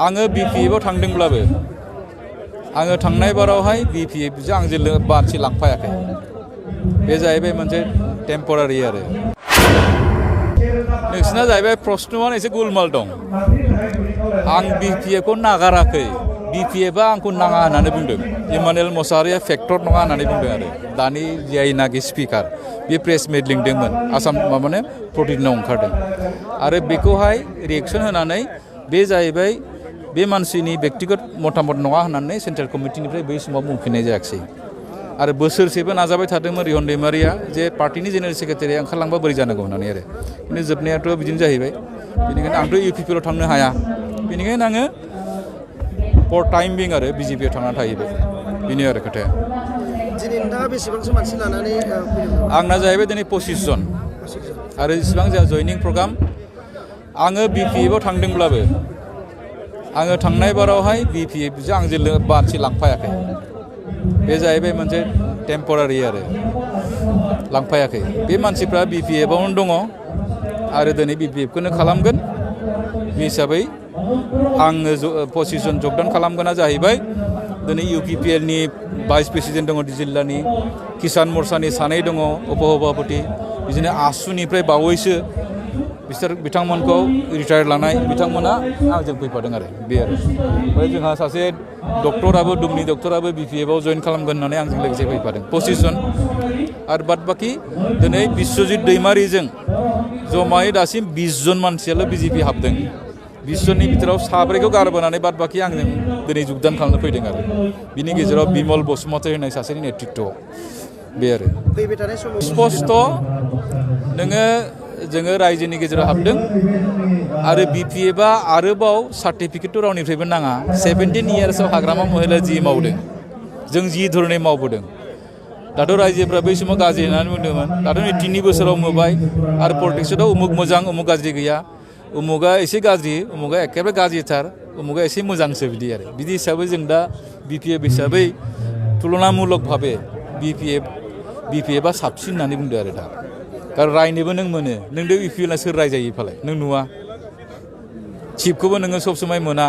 आङो BPF आव थांदोंब्लाबो आङो थांनाय बारावहाय BPF जों आंजों बारसि लांफायाखै बे जाहैबाय मोनसे टेम्परारि आरो नोंसिना जाहैबाय प्रश्नआनो एसे गुलमाल दं आं BPF खौ नागाराखै BPF आ आंखौ नाङा होननानै बुंदों इमानुएल मोसाहारिया फेक्टर नङा होननानै बुंदों आरो दानि जायनाखि स्पिकार बे प्रेस मिट लिंदोंमोन आसाम माने प्रतिदिनाव ओंखारदों आरो बेखौहाय रिएक्सन होनानै बे जाहैबाय बे मानसिनि व्यक्तिगत मतामत नङा होननानै सेन्ट्रेल कमिटिनिफ्राय बै समाव बुंफिननाय जायाखै आरो बोसोरसेबो नाजाबाय थादोंमोन रिहन दैमारिया जे पार्टिनि जेनेरेल सेक्रेटारिया ओंखारलांबा बोरै जानांगौ होननानै आरो खिन्थु जोबनायाथ' बिदिनो जाहैबाय बेनिखायनो आंथ' UPP आव थांनो हाया बेनिखायनो आङो फर टाइम बिं आरो BJP आव थांनानै थाहैबाय बेनो आरो खोथाया दिनै नोंथाङा बेसेबांसो मानसि लानानै आंना जाहैबाय दिनै 25 जन आरो इसिबां जोंहा जयनिं प्रग्राम आङो BPF आव थांदोंब्लाबो आङो थांनाय बारावहाय BPF जों आंजों बारसि लांफायाखै बे जाहैबाय मोनसे टेम्परारि आरो लांफायाखै बे मानसिफ्रा BPF आवनो दङ आरो दिनै BPF खौनो खालामगोन बे हिसाबै आङो 25 जन जगदान खालामगोना जाहैबाय दिनै UPPL नि भाइस प्रेसिडेन्ट दङ जिल्लानि किसान मर्चानि सानै दङ उपसभापति बिदिनो आसुनिफ्राय बावैसो बिथांमोनखौ रिटायार लानाय बिथांमोना आंजों फैफादों आरो बे आरो ओमफ्राय जोंहा सासे डक्टराबो दुमनि डक्टराबो BPF आव जइन खालामगोन होननानै आंजों लोगोसे फैफादों 25 जन आरो बाद बाखि दिनै बिश्वजित दैमारिजों जमायै दासिम 20 जन मानसियाल' BJP हाबदों 20 जननि बिथोराव साब्रैखौ गारबोनानै बाद बाखि आंजों दिनै जगदान खालामनो फैदों आरो बिनि गेजेराव बिमल बसुमतारी होननाय सासेनि नेतृत्वआव बे आरो फैबाय थानाय समाव स्पष्ट जोङो रायजोनि गेजेराव हाबदों आरो BPF आ आरोबाव सार्टिफिकेट रावनिफ्रायबो नाङा 17 इयार्सआव हाग्रामा महिला जि मावदों जों जि धरनै मावबोदों दाथ' रायजोफ्रा बै समाव गाज्रि होननानै बुंदोंमोन दाथ' नै 3 बोसोराव नुबाय आरो पलिटिक्सआव उमुक मोजां उमुक गाज्रि गैया उमुगा एसे गाज्रि उमुगा एखेबारे गाज्रिथार उमुगा एसे मोजांसो बिदि आरो बिदि हिसाबै जों दा BPF हिसाबै तुलनामूलक भाबे BPF आ साबसिन होननानै बुंदों आरो दा कारण रायनोबो नों मोनो नोंदो UPL ना सोर रायजायो फालाय नों नुवा चिफखौबो नोङो सब समाय मोना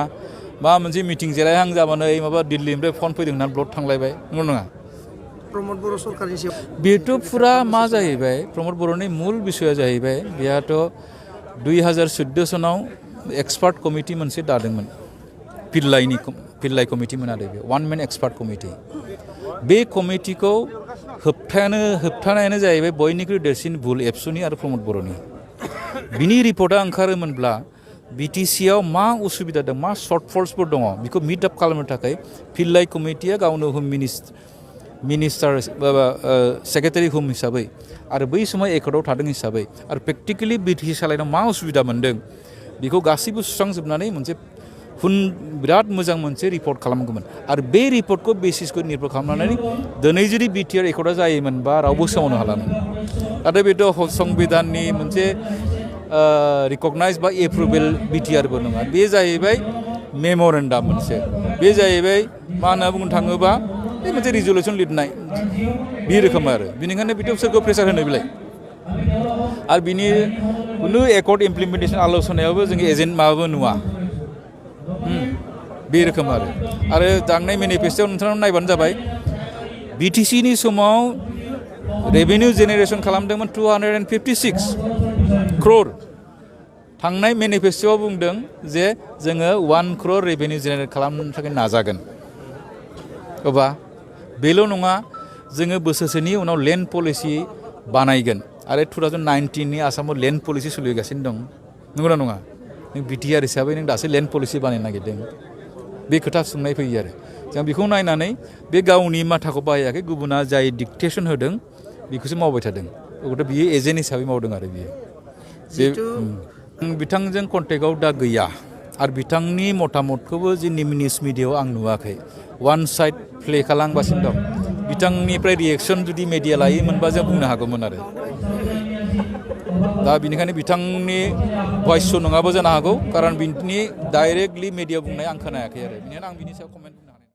मा मोनसे मिटिं जिरायहां जाबानो माबा दिल्लीनिफ्राय फन फैदों होननानै ब्लड थांलायबाय नंगौ नङा प्रमद बर' सरकारनि सायाव बेथ' फुरा मा जाहैबाय प्रमद बर'नि मुल बिसया जाहैबाय बेहाथ' 2014 सनाव एक्सपार्ट कमिटि मोनसे दादोंमोन पिल्लाइ कमिटिमोन आरो बे वान मेन एक्सपार्ट कमिटि बे कमिटिखौ होबथानायानो जाहैबाय बयनिख्रुइ देरसिन भुल एबसुनि आरो प्रमद बर'नि बिनि रिपर्टआ ओंखारोमोनब्ला BTC आव मा उसुबिदा दं मा शर्टफल्सफोर दङ बेखौ मिट आप खालामनो थाखाय पिल्लाइ कमिटिया गावनो होम मिनिस्टार सेक्रेटारि होम हिसाबै आरो बै समाव एकर्डआव थादों हिसाबै आरो प्रेक्टिकेलि BTC सालायनायाव मा उसुबिदा मोन्दों बेखौ गासैबो सुस्रांजोबनानै मोनसे बिराद मोजां मोनसे रिपर्ट खालामगौमोन आरो बे रिपर्टखौ बेसिसखौ निर्भर खालामनानै दिनै जुदि BTR एकर्डआ जायोमोनबा रावबो सोमावनो हालामोन नाथाय बेथ' संबिधाननि मोनसे रिकगनाइज बा एप्रुभेल BTRबो नङा बे जाहैबाय मेम'रेन्डाम मोनसे बे जाहैबाय मा होनना बुंनो थाङोबा बे मोनसे रिजलिउसन लिरनाय बे रोखोम आरो बेनिखायनो बेथ' सोरखौ प्रेसार होनो बिलाय आरो बिनि कुनु एकर्ड इमप्लिमेन्टेसन आलोचनायावबो जों एजेन्ट माबाबो नुवा बे रोखोम आरो थांनाय मेनिफेस्ट'आव नोंथांनाव नायबानो जाबाय BTC नि समाव रेभिनिउ जेनेरेसन खालामदोंमोन 256 crore थांनाय मेनिफेस्ट'आव बुंदों जे जोङो 1 crore रेभिनिउ जेनेरेट खालामनो थाखाय नाजागोन अबा बेल' नङा जोङो बोसोरसेनि उनाव लेन्ड पलिसि बानायगोन आरो 2019 नि आसामाव लेन्ड पलिसि सोलिगासिनो दं नंगौना नङा नों BTR हिसाबै नों दासो लेन्ड पलिसि बानायनो नागिरदों बे खोथा सोंनाय फैयो आरो जों बेखौ नायनानै बे गावनि माथाखौ बाहायाखै गुबुना जाय डिक्टेसन होदों बेखौसो मावबाय थादों अब्ला बियो एजेन्ट हिसाबै मावदों आरो बियो बे बिथांजों कन्टेक्टआव दा गैया आरो बिथांनि मतामतखौबो जोंनि निउस मिडियाआव आं नुवाखै वान साइड प्ले खालामगासिनो दं बिथांनिफ्राय रिएक्सन जुदि मिडिया लायोमोनबा जों बुंनो हागौमोन आरो दा बेनिखायनो बिथांनि भइस नङाबो जानो हागौ कारन बिनि डाइरेक्टलि मिडिया बुंनाय आं खोनायाखै आरो बेनिखायनो आं बिनि सायाव कमेन्ट